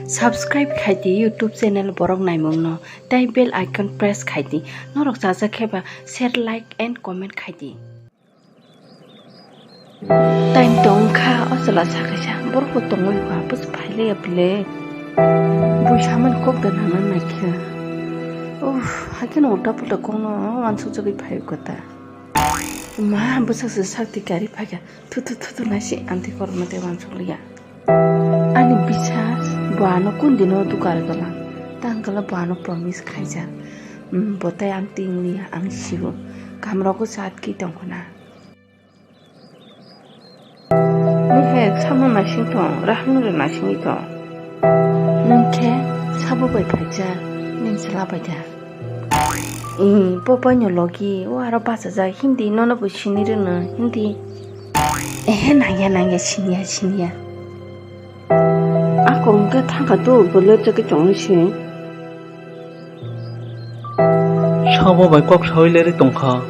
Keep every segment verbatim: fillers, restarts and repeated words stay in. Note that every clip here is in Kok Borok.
Subscribe khaidi YouTube channel borok naimungno, tei bell icon press khaidi. Norok chajakhe ba share, like and comment khaidi. Time tong kha, o chwla sa kaisa, borok bo tongwi ba, bwswk phai le ya bwle. Bui samani kok da nana naikhe. Uff, haikhe no ulta pulta kokno wansuk jagwi phai kota. Ma, bwswk se sakti gari phaikha. Thu, thu, thu, thu, naisi amtwi korokno tei wansuk liya. Ani bisas, bo ano kun dino dukar gala. Tang gala bo ano promise khaijak. Hmm, bo tei amtwi wng liya, ang sio. Kamrogo chatki tongkho na. Nini he samung naising tong, rahang no naisingwi tong. Nwng khe sabo bai phaijak, nini chwla bai da. Ee, bo bai no logi, o aro bachajak, Hindi nono bo sini rwno, Hindi. Ehe, nangya, nangya, siniya, siniya. Ako hwnkhe thangkha to, bo lepjagwi tongwi se. Sabo bai kok sawi lerwi tongkha.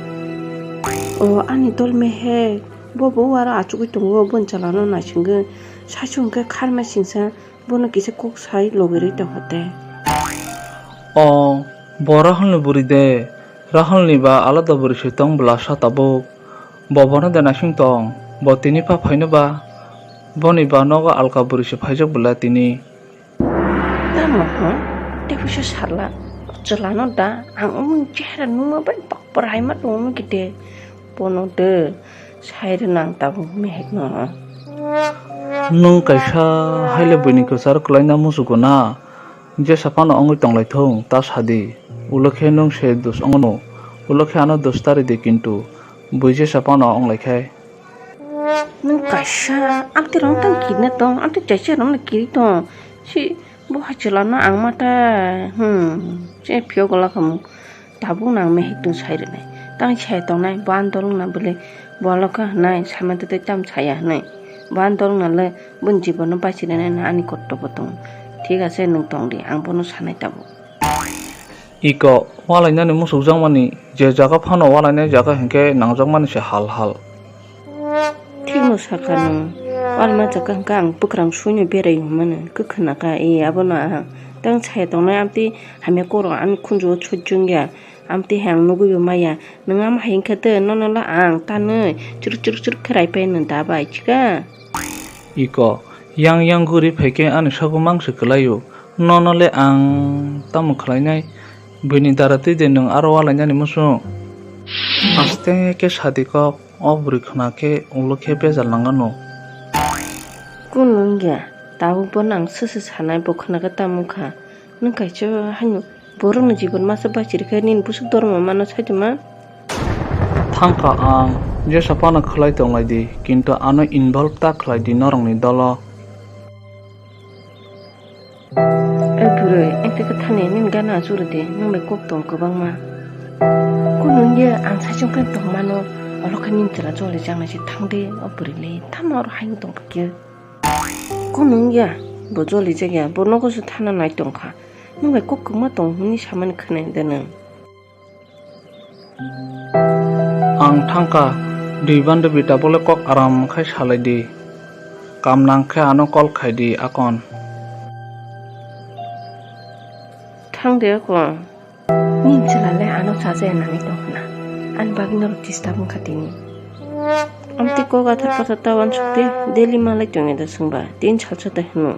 O ani dol mehek, bo bo aro achugwi tongo, boni chalano naisingwi. Saichung khe kharma singsa, bono kisa kok sai logirwi tongkha te. O, bo Rahulni bwrwi de, Rahulni ba alada bwrwi se tong bwla sa tabuk. Bo bono de naising tong, bo tini pha phaino ba, boni ba nogo alka bwrwi se phaijak bwla tini. Tamo hwn? Tei puisa sala. Chwlano da ang omo chehra nungma bai bakpor haima tongma khe de. Bono de sai rwna ang tabuk mehekno. Nwng kaisa haile buini kwcharo kwlaina muchugo na. Jesa phano wngwi tonglaithung ta sadi. Ulo khe nwng se dos wngo no. Ulo khe ano dos ta ridi kintu bui jesa phano wnglaikhe. Nwng kaisa amtwi rok tang kirina tong, amtwi chaisa rok no kiri tong. Si bo hai chwla no ang mata, hmm, se phiyok gola khamu. Tabuk nang mehek tong sai rwnai. Tang sai tongnai, bo andolong na bwle, bo alokha hwnai, sama tete tam saya hwnai. Bo andolong na le, boni jibono bachirwnai na ani kotto bo tongo. Thik ase, nwng tong di, ang bono sanai tabuk. Iko, walainani musukjakmani, je jaga phano walainai jaga hinkhe nangjakmani se hal hal. Thikno sakha nwng, walma jaga hinkhe ang bwkrang suino berai hwnmano, kwkhwna kha, e, abono ang tang saya tongnai, amtwi hamya koro ani khunjugo sojwng ya, amtwi hai ang nugwi bo maya, nwng ama hai hinkhe de, nono le ang tanwi churuk churuk churuk khe raipai nwng da bai chikha. Iko, yang yang guri phaikhe ani sago mangse kwlaio. Nono le ang tamo khlainai? Buini dara twi de nwng aro walainani muchung? Aste khe sadi kok, o bwrwi khna khe ulo khe bejal nangano. Kunu wngya, tabuk bono ang sese sanai, bo khna khe tamo wngkha. Nwng kaisa haino borokni jibon masa bachirikhe nini bwswk dormo mano saitoma? Thangkha ang, jesa phano khlai tonglai di, kintu ano involve ta khlai di norokni dolo. E bwrwi, ente khe thani nini gana achuk rw di, nwng bai kok tong kwbangma. Kunu wngya ang saichung khe tong mano, oro khe nini chwla choli jaknai se thang di, o bwrwi le tamo oro haino tong phikhe. Kunu wngya, bo choli jakya, bo nogo se thana nai tong kha. Nwng bai kok kwbangma tong hwnwi samani khwnai de nwng. Ang thangkha, dui bande bita bole kok aram khai salai di. Kam nang khe ano call khai di, Akon. Thang de, Akon. Nini chwla le ano chajaya nangwi tong khna. Ani bagwi norok disturb wngkha tini. Amtwi kok athar pathar ta uansuk de, daily malai tongya da swngba, tin salsa ta hino.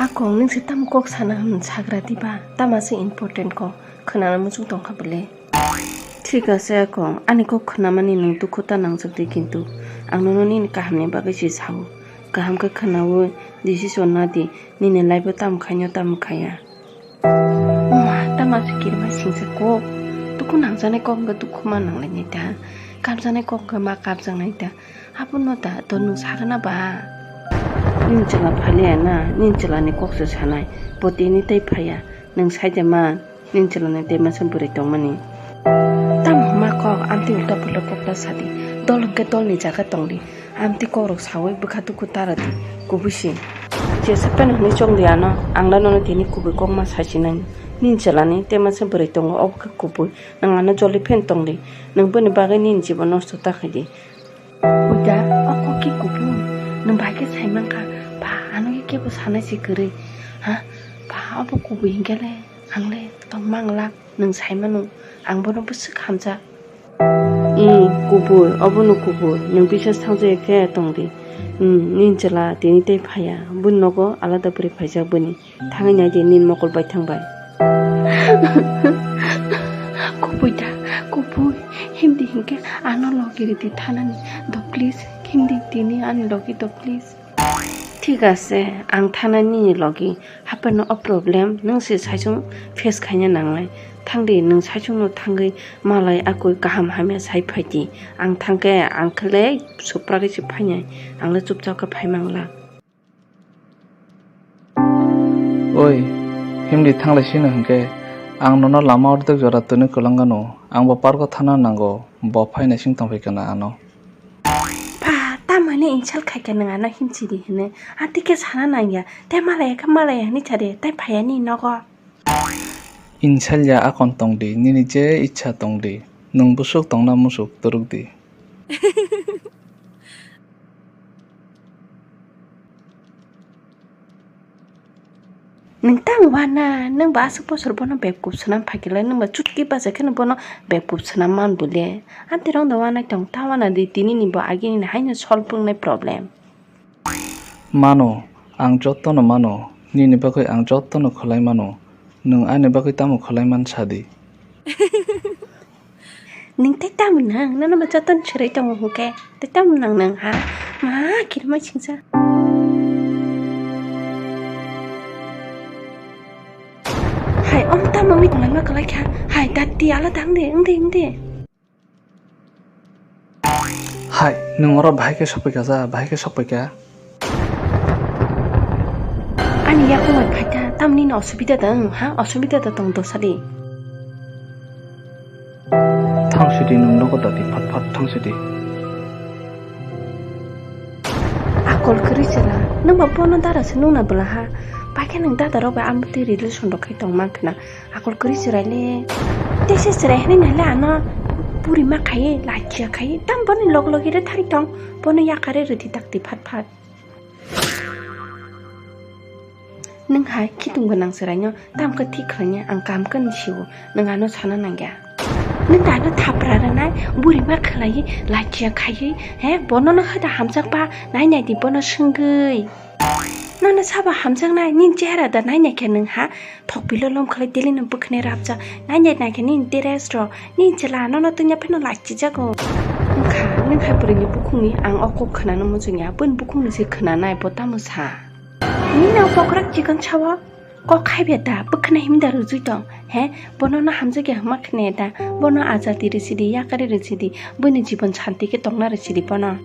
Akong, nwng se tamo kok sana hwn sagra diba? Tama se important kok khwnana muchung tongkha bwle? Thik ase akong, ani kok khwnamani nwng dukhu ta nangjak di, kintu ang nono nini kahamni bagwi se sao. Kaham khe khwnaui decision na di, nini life o tamo khaino tamo khaya. Wngma, tama se kirima singsa kok. Dukhu nangjaknai kok wngkha dukhu ma nanglainai ta. Kapjaknai kok wngkha ma kapjaknai ta. Abono da to nwng sakna ba? Nini chwla phaliya na, nini chwlani kok se sanai. Bo tini tei phaiya. Nwng saida man, nini chwlani tei masa bwrwi tongmani. Tamo hwnma kok, amtwi ulta pulta kok ta sadi. Dol hwnkhe dolni jaga tongdi. Amtwi kokrok saui bwkha tuku tara di, kubui se. Jesa pheno hwnwi chong di ano, ang da nono tini kubui kokma sasinani. Nini chwlani tei masa bwrwi tongo, obo khe kubui. Nwng ano joli phen tong di. Nwng boni bagwi nini jibo nosto ta khai di. Uida, o kok khe kubui. Nwng bai khe sai mankha, Ba, ano khe kebo sanai se kwrwi. Ha? Ba, obo kubui hinkhe le, ang le tongma ang lak, nwng sai mano, ang bono bwswk hamjak. Hmm, kubui, obono kubui, nwng bisas thangjaya khe tong di. Hmm, nini chwla tini tei phaiya, boni nogo alada bwrwi phaijak bini. Thangwi nai di, nini mokol bai thang bai. Kubui da, kubui, himdi hinkhe ano logi ridi thanani do please, himdi tini ani logi do please. Thik ase, ang thanai nini logi, haphano o problem nwng se saichung face khaina nangnai. Thangdi, nwng saichungno thangwi malai akui kaham hamya sai phaidi. Ang thangkhe, ang khlai supragwi se phainai, ang le chupchap khe phaimang la. Oi, himdi thanglai sino hinkhe, ang nono lama ordek jora twnwi kwlangano, ang bo parko thana nango, bo phainai sing tongphai kana ano. Ba, tamani insult khaikha nwng ano himchidi hwnwi. Atike sana nangya. Tei malaya khe malaya hwnwi sadi, tei phaiya ni nogo. Insult ya akon tongdi, nini je ichha tongdi. Nwng bwswk tongna musuk turukdi. Nwng tamo wana, nwng ba aswk bosor bono bebkup swnam phaikhe le, nwng ba chutki bacha kheno bono bebkup swnam man bole. Amtwi rong da wana tong ta wana di tini ni bo agini ni haino solve wngnai problem. Mano, ang jotono mano, nini bagwi ang jotono khwlai mano, nwng ani bagwi tamo khwlai man sadi. Nwng tei tamo nang, nono ba jotono swrwi tongo hwnkhe. Tei tamo nang nang ha? Ma, kirima singsa. Hai, om tamo wngwi tonglaima kwlai kha. Hai, dati ala dang de, wng de, wng de. Hai, nwng oro bahai khe sokpai kha ja, bahai khe sokpai kha. Ani yakungo phaikha, tamni no osubida da wng, ha? Osubida da tong dosa di. Thang sidi nwng nogo dati phat phat thang sidi. Akol kwrwi chwla, nwng ba bono dara se nungna bwla ha. Paikhe nwng dada rok bai amtwi relation rok khai tong man khna. Akol kwrwi chwrai le. Tese chwrai hwnwi nai le ano puri ma khai, lachia khai. Tam boni log logi re thari tong. Bono yakare rwdi dakti phat phat. Nwng hai khitung gwnang chwraino tam khe thik khlaina ang kam khe ni sio, nwng ano sana nangya. Nwng ano thapra rwnai, buri ma khlaiwi, lachia khaiwi, he, bono no hoda hamjakba, nai nai di bono swngwi. Nono sabo hamjaknai, nini chehra da nai nai khe nwng ha, thok pilo lom khlai daily no bwkhwnai rapjak, nai nai nai khe nini dress rok, nini chwla nono tungya phano lachijago. Wngkha, nwng hai bwrwini bukhukni ang o kok khwnano muchungya, bwni bukhukni se khwnanai bo tamo sa. Nini o pokrak chikon sao? Kok hai beta, bwkhwna himda rwjwi tong. He, bono no hamjakya hwnma khne da, bono ajati rwsidi, yakari rwsidi, bwini jibon santi khe tongna rwsidi bono.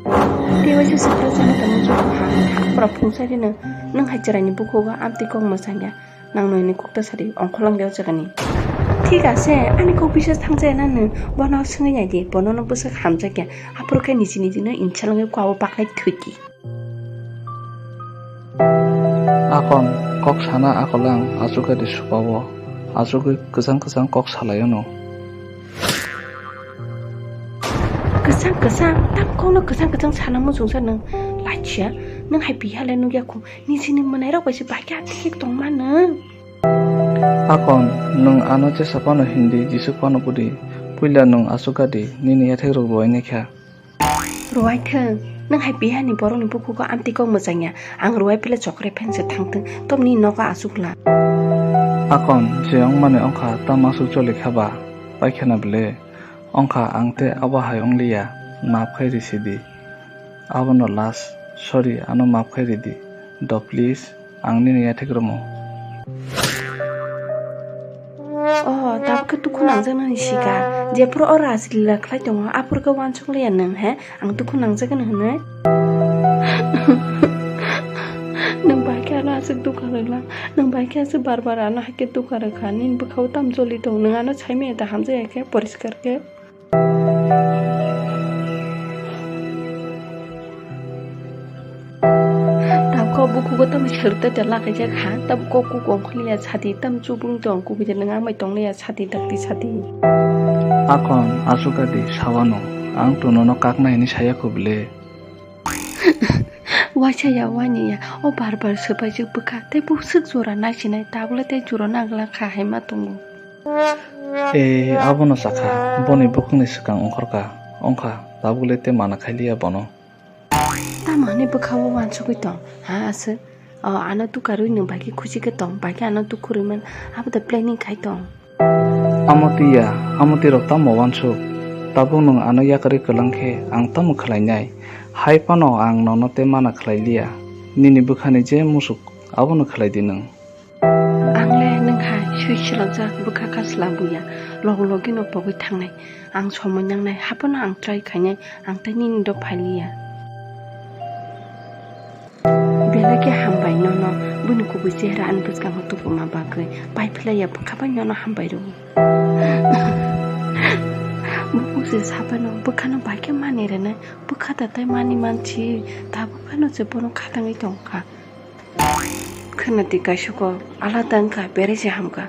Tei waisa sakta jani tongma jukha ha, haphra phungsa rino, nwng hai chwraini bukhugo amtwi kok mwchangya, nang noini kok ta sadi, ongkholang de o jagani. Thik ase, ani kok bisas thangjaya na nwng, bono swngwi nai di, bono no bwswk hamjakya, aphuru khe niji niji no insalangwi kwao paklai thwidi. Akon kok sana akolang achukgwi di supao, achugwi kwchang kwchang kok salaio no. Kwchang kwchang, tam kokno kwchang kwchang sana muchungsa nwng lachia, nwng hai piya le nukya khu, nijini mwnairok bai se bai khe athik tongma nwng. Akon, nwng ano jesa phano hindi, jesuk phano budi, puila nwng achukgadi, nini yathek rok rwui naikha. Rwai thung, nwng hai bihani borokni bukhugo amtwi kok mwchangya. Ang rwai phile chokre phense thangthung, tobni nogo achukla. Akon, je wngmani wngkha, tamo aswk choli kha ba? Paikha na bwle? Wngkha, ang tei abo hai wngliya, maap khai risi di. Abono last, sorry, ano maap khai ridi. Do please. Ang nini yathek rwmo. Oh, tabuk khe dukhu nangjaknani sika. Jephuru o rajlila khlai tongo, aphuru khe uansuk liya nwng, he? Ang dukhu nangjagano hwnwi? Nwng bai khe ano aswk dukha rwla. Nwng bai khe aswk bar bar ano hai khe dukha rwkha. Nini bwkhao tam joli tong. Nwng ano sai maya da hamjaya khe, poriskar khe. Tabuk bukhugo tamo seruk tei tela kaijak ha, tamo kok kuk ongkhorliya sadi, tamo chubung tong kubui de nwng amai tongliya sadi dakti sadi. Akon, asukadi, sawano, ang to nono kakna hini saya kho bile. Waisa ya, wani ya, o bar bar swpaijak bwkha, tei bwswk jora naisinai, tabukle tei jora nagla kha hai ma tongo. E, abono sakha, boni bwkhakni swkang ongkhorkha, ongkha, tabukle tei mana khailiya bono. Tamo hwnwi bwkha-o uansugwi tong, ha, aswk? O, ano tukarwi nwng bai khe khusi khe tong, bai khe ano tukurwi man, abo da planning khai tong. Amoti ya, amoti rok tamo uansuk? Tabuk nwng ano yakarwi kwlang khe ang tamo khlainai? Hai phano ang nono tei mana khlai liya. Nini bwkhani je musuk abono khlai di nwng. Ang le nwng hai swi swlakjak bwkha kasla buya, log logi no pogwi thangnai. Ang somoi nangnai, haphano ang try khainai, ang tei nini dok phai liya. Belai khe hambai nono, buini kubui chehra ani bwskango tubuma bagwi, pai phlai ya bwkha bai nono hambai rw. Buphuk se saphano bwkhano bai khe mani rwnai, bwkha da tai mani mansi, tabuk phano se bono khatangwi tongkha. Khwnadi kaisoko alada wngkha, berai se hamkha.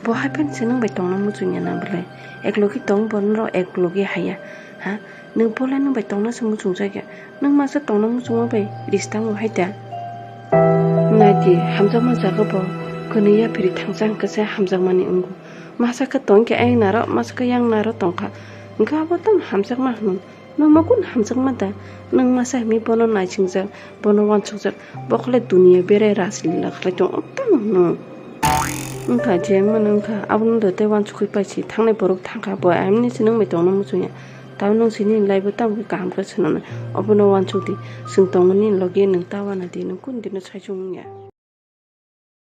Bo hai phano se nwng bai tongna muchungya na belai? Ek logi tong bo norok ek logi haiya. Ha? Nwng bo le nwng bai tongna se muchungjak ya. Nwng masa tongna muchungma bai ris tango hai da? Naidi, hamjakma jaga bo kwnwi yaphiri thangjak hwnkhe se hamjakmani wngo. Masa khe tong khe ayang naro, masa khe yang naro tongkha. Hwnkhe abo tamo hamjakma hwno? Nwng ma kun hamjakma da? Nwng masa himwi bono naisingja, bono uansukjak. Bo khle duniya berai raslila khlai tong, o tamo hwno? Wngkha, je wngmano wngkha, abono da tei uansukgwi paisi thangnai borok thangkha, bo ayamni se nwng bai tongna muchungya. Tamo nwng se nini life-o tamo khe kaham khe swnamnai, obono uansukdi. Chwng tongo nini logi, nwng ta uanadi, nwng kunu dino saichung wngya.